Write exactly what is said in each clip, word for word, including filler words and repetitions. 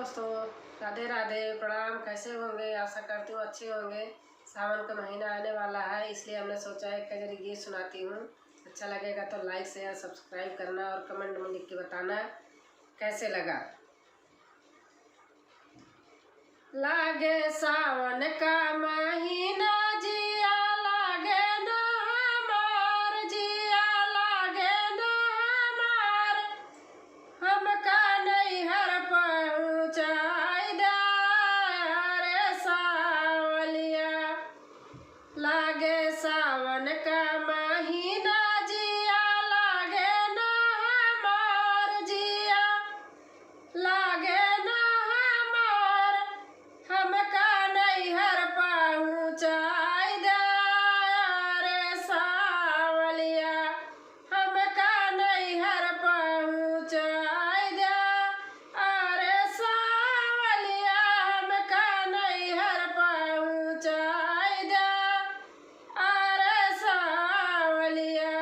दोस्तों, राधे राधे, प्रणाम। कैसे होंगे? आशा करती हूँ अच्छे होंगे। सावन का महीना आने वाला है, इसलिए हमने सोचा है एक कजरी गीत सुनाती हूँ। अच्छा लगेगा तो like, share, subscribe करना और comment में लिख के बताना कैसे लगा। लागे सावन का महीना, जिया लागे ना हमार, जिया लागे ना हमार, हमका नैहर पहुँचाई द्या रे सावलिया। लागे सावन का महीना, जिया लागे ना हमार, जिया लागे ना हमार, हमका नैहर पहुँचाई द्या रे सावलिया, हमका नैहर पहुँचाई द्या। अरे सावलिया, हमका नैहर पहुँचाई द्या। अरे सावलिया,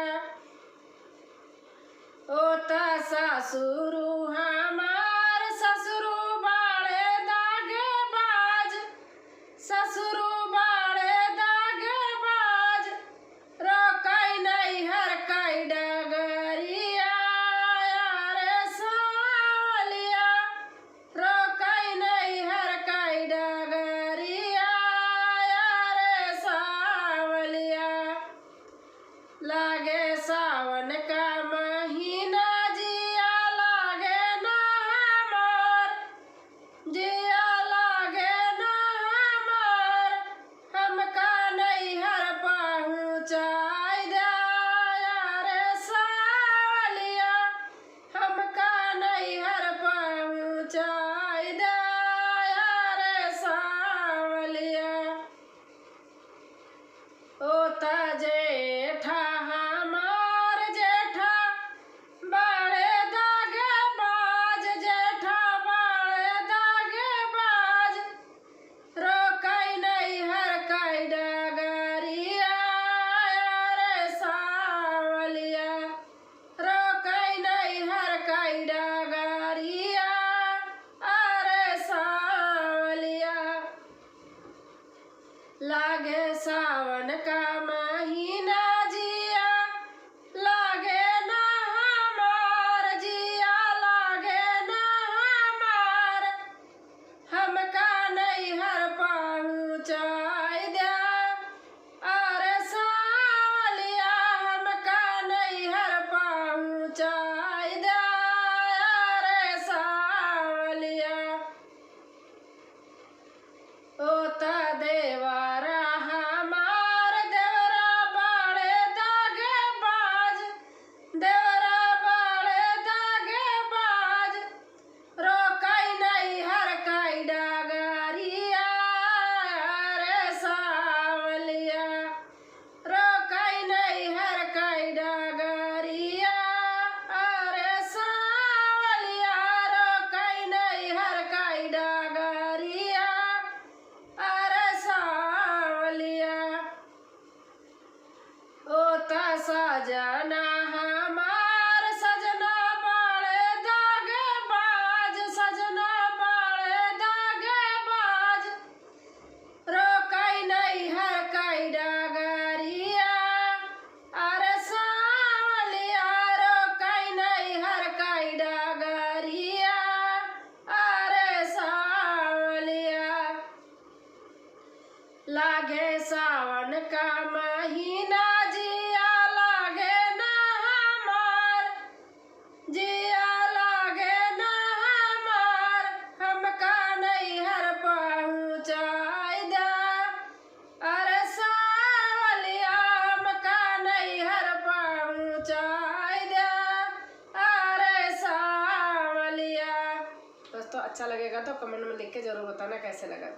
ओ त ससुरु हमार, ससुरु बाड़े दागेबाज, ससुरु बाड़े दागेबाज, रोकई नैहर कई डगरिया। अरे सावलिया, रोकई नैहर कई डगरिया। अरे सावलिया, लागे सावन का महीना, जिया लागे ना हमार, जिया लागे ना हमार, हमका नैहर पहुँचाई द्या रे सावलिया, हमका नैहर पहुँचाई द्या रे सावलिया। ओ त जेठा हमार जेठा बाड़े दागेबाज, जेठा बाड़े दागेबाज, रोकई नैहर कई डगरिया। अरे सावलिया, रोकई नैहर कई डगरिया। अरे सावलिया, लागे सावन का महीना, जिया लागे ना हमार, जिया लागे ना हमार, हमका नैहर पहुँचाई द्या। अरे सावलिया, हमका नैहर पहुँचाई द्या। अरे सावलिया, ओ त देवरा हमार, देवरा बाड़े दागेबाज, देवरा बाड़े दागेबाज, रोकई नैहर कई डगरिया। अरे सावलिया, रोकई नैहर कई डगरिया। अरे सावलिया, रोकई नैहर कई डगरिया। अरे सावलिया, ओ त सजना हमार, सजना बाड़े दागेबाज, सजना बाड़े दागेबाज, रोकई नैहर कई डगरिया। अरे सावलिया, रोकई नैहर कई डगरिया। अरे सावलिया, लागे सावन का महीना, जिया लागे ना हमार, जिया लागे ना हमार, हमका नैहर पहुँचाई द्या। अरे सावलिया, हमका नैहर पहुँचाई द्या। अरे सावलिया। दोस्तों, अच्छा लगेगा तो comment में लिख के जरूर बताना कैसे लगा।